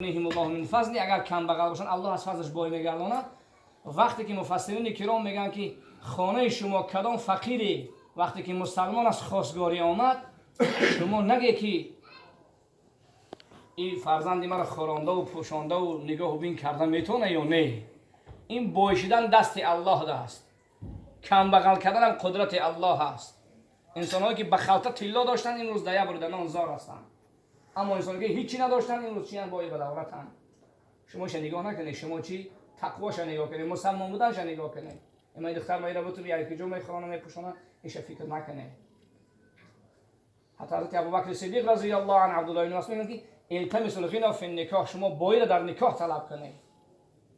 يغنيهم الله من فضله. Агар камбағал бошанд, Аллоҳ аз фазлаш бой мегардонад. Вақте ки муфассирини киром мегӯянд, ки хонаи шумо кадом фақире вақте ки мусалмон аз хостгорӣ омад, шумо наге, ки ин фарзанди маро хӯрондаву пӯшондаву нигоҳу бин карда метавона ё не. Ин бой шудан дасти Аллоҳ аст, камбағал карданам қудрати Аллоҳ аст. Инсонҳое ки ба халта тилло доштанд, имрӯз да як бурида нон зор ҳастанд, аммо инсоне ки ҳичи надоштанд, имрӯз чиян? Бой ба давлатанд. Шумоша нигоҳ накунед, шумо чӣ? Тақвоша нигоҳ кунед, мусалмон буданша нигоҳ кунед. Имай духтар маира буту як ҷо мехӯрона, мепӯшона, иша фикр накунед. Ҳатто ҳазрати Абубакри Сиддиқ разияллоҳу анҳу, Абдуллоҳ ибни Масъуд мегӯянд, ки التمسوا الغنى في النكاح, шумо боиро дар никоҳ талаб кунед.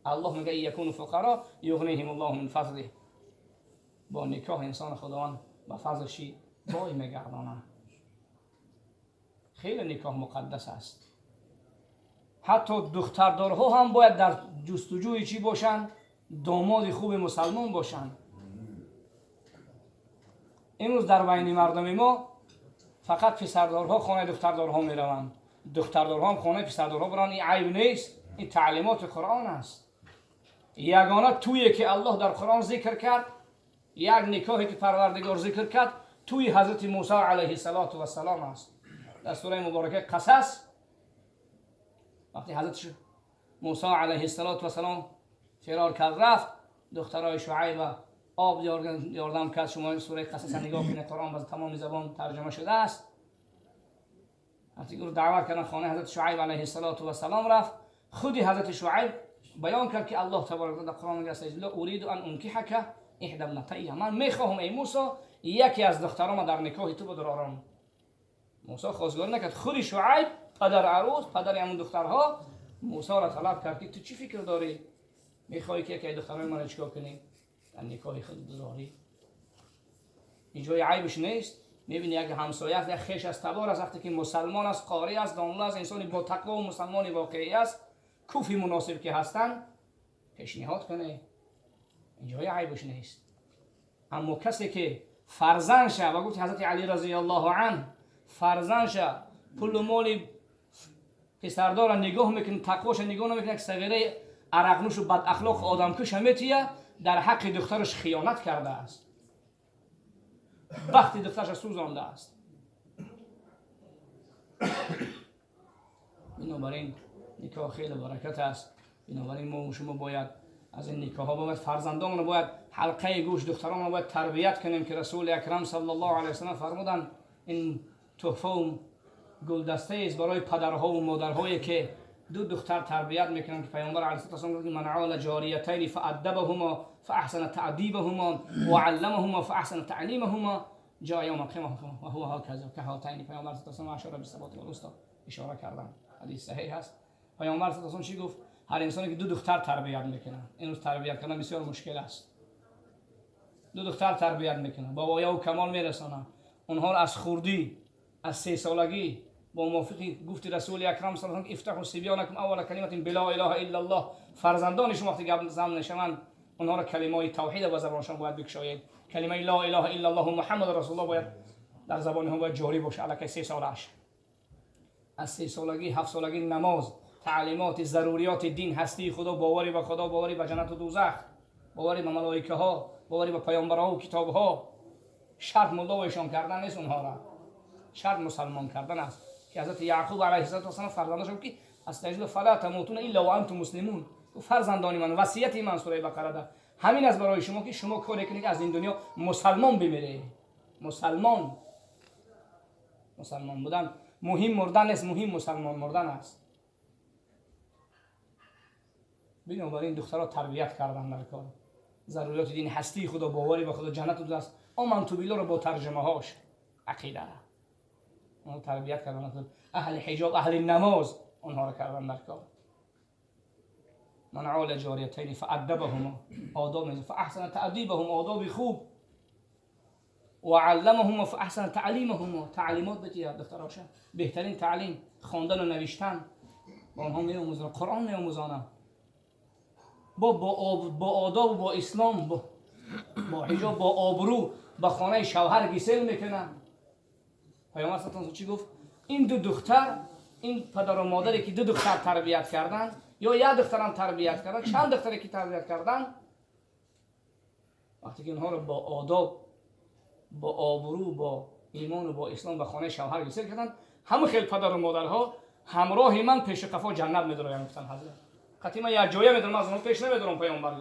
Аллоҳ мегӯяд: يكونوا فقراء يغنهم الله من فضله. Бо никоҳ инсон Худованд ба фазлши бой мегардонад. Хеле никоҳ муқаддас аст. Ҳатто духтардорҳо ҳам бояд дар ҷустуҷӯи чӣ бошанд? Домоди хуби мусалмон бошанд. Имрӯз дар байни мардуми мо фақат писардорҳо хонаи духтардорҳо мераванд. Духтардорҳо ҳам хонаи писардорҳо биранд, ин айб нест, ин таълимоти Қуръон аст. Ягона тӯе ки Аллоҳ дар Қуръон зикр кард, як никоҳе ки Парвардигор зикр кард, тӯи ҳазрати Мусо алайҳи салоту вассалом аст. Дар сураи муборакаи Қасас, вақте ҳазрати Мусо алайҳи салоту вассалом фирор кард, рафт, духтарои Шуайба об ёрдам кард. Шумо сураи Қасаса нигоҳ кунед, Қуръон ба тамоми забон тарҷума шудааст. Вақте ӯро даъват кардан, хонаи ҳазрати Шуайб алайҳи салоту вассалом рафт. Худи ҳазрати Шуайб баён кард, ки Аллоҳ табарак дар Қуръон мегӯяд: أريد أن أنكحك إحدى ابنتي, ман мехоҳам, эй Мусо, яке аз духтарома дар никоҳи ту бидорам. Мусо хостгорӣ накард. Худи Шуайб, падар арӯс, падари ҳамун духтарҳо, Мусоро талаб кард, ки ту чӣ фикр дорӣ? Мехоҳӣ, ки яке аз духтарои маро чикор кунӣ? Дар никоҳи худ гузорӣ. Ин ҷои айбш нест. Мебини, як ҳамсоя аст, як хеш аз табор аст, вақте ки мусалмон аст, қорӣ аст, домла аст, инсони бо тақвову мусалмони воқеӣ аст, куфи муносиб ки ҳастанд, пешниҳод кунӣ, ин ҷои айбш нест. Аммо касе ки фарзандша, ба гуфти ҳазрати Алӣ разияллоҳу анҳ, фарзандша, пулу моли писардора нигоҳ мекунад, тақвоша нигоҳ намекунад, як сағираи арақнӯшу бадахлоқу одамкуша метия, дар ҳаққи духтараш хиёнат кардааст, бахти духтарша сӯзондааст. Бинобар ин никоҳ хеле баракат аст. Бинобар ин мо шумо бояд аз ин никоҳҳо бояд фарзандонро, бояд ҳалқаи гӯш духтаронро бояд тарбият кунем, ки Расули Акрам саллаллоҳу алайҳи васаллам фармуданд: ин тӯҳфаву гулдастаест барои падарҳову модарҳое ки ду духтар тарбият мекунанд, ки Паёмбар алайҳиссалоту вассалом гуфт: من عال جاريتين فأدبهما فأحسن تأديبهما وعلمهما فأحسن تعليمهما جاء يوم القيامة وهو هكذا كهاتين. Паёмбар саллаллоҳу алайҳи васаллам أشار بالسبابة والوسطى, ишора карданд. Ҳадис саҳеҳ аст. Паёмбар саллаллоҳу алайҳи васаллам чӣ гуфт? Ҳар инсоне ки ду духтар тарбият мекунад, имрӯз тарбият кардан бисёр мушкил аст, ду духтар тарбият мекунад, ба вояву камол мерасонад онҳоро аз хурдӣ, аз 3 солагӣ, бо мувофиқи гуфти Расули Акрам саллаллоҳу алайҳи: افتحوا صبيانكم أول كلمة بلا إله إلا الله. Фарзандони шумо вақте гап зан мешаванд, онҳоро калимаҳои тавҳида ба забоншон бояд бикушоед. Калимаи لا إله إلا الله محمد رسول الله бояд дар забони онҳо бояд ҷорӣ бошад. Аллакай 3 солааш, аз 3 солагӣ, 7 солагӣ намоз, таълимоти заруриёти дин, ҳастии Худо, боварӣ ба Худо, боварӣ ба ҷаннату дӯзах, боварӣ ба малоикаҳо, боварӣ ба паёмбарҳову китобҳо. Шарт муллоишон кардан нест онҳоро, шарт мусалмон кардан аст, ки ҳазрати Яъқуб алайҳиссалоту вассалом фарзандашон гуфт, ки أستغفر فلا تموتن إلا وأنتم مسلمون. Фарзандони ман, васияти ман, сураи Бақарада, ҳамин аст барои шумо, ки шумо коре кунед, аз ин дунё мусалмон бимиред. Мусалмон, мусалмон будан муҳим, мурдан нест, муҳим мусалмон мурдан аст. Бинобар ин духтаро тарбият кардан дар кор, заруриёти дини, ҳастии Худо, боварӣ ба Худо, ҷаннату дӯзах, آمنت بالله ро бо тарҷумаҳош, ақида, онҳо тарбият кардан, аҳли ҳиҷоб, аҳли намоз онҳоро кардан дар кор. من عال جاريتين فأدبهما, آداب فأحسن تأديبهما, одоби хуб, وعلمهما فأحسن تعليمهما, таълимот битиҳад духтароша, беҳтарин таълим, хондану навиштан ба онҳо меомӯзонад, Қуръон меомӯзонад, бо одобу бо ислом, бо ҳиҷоб, бо обрӯ ба хонаи шавҳар гисел мекунад. Паёмбар саллаллоҳу чӣ гуфт? Ин ду духтар Ин падару модаре ки ду духтар тарбият карданд ё як духтарам тарбият карданд, чанд духтаре ки тарбият карданд, вақте ки инҳоро бо одоб, бо обрӯ, бо имону бо ислом ба хонаи шавҳар гусел карданд, ҳамон хел падару модарҳо ҳамроҳи ман пеши қафо ҷаннат медароянд, гуфтанд ҳазрат. Қатъи ман як ҷоя медорам, аз онҳо пеш намедорам, паёмбар гуфт.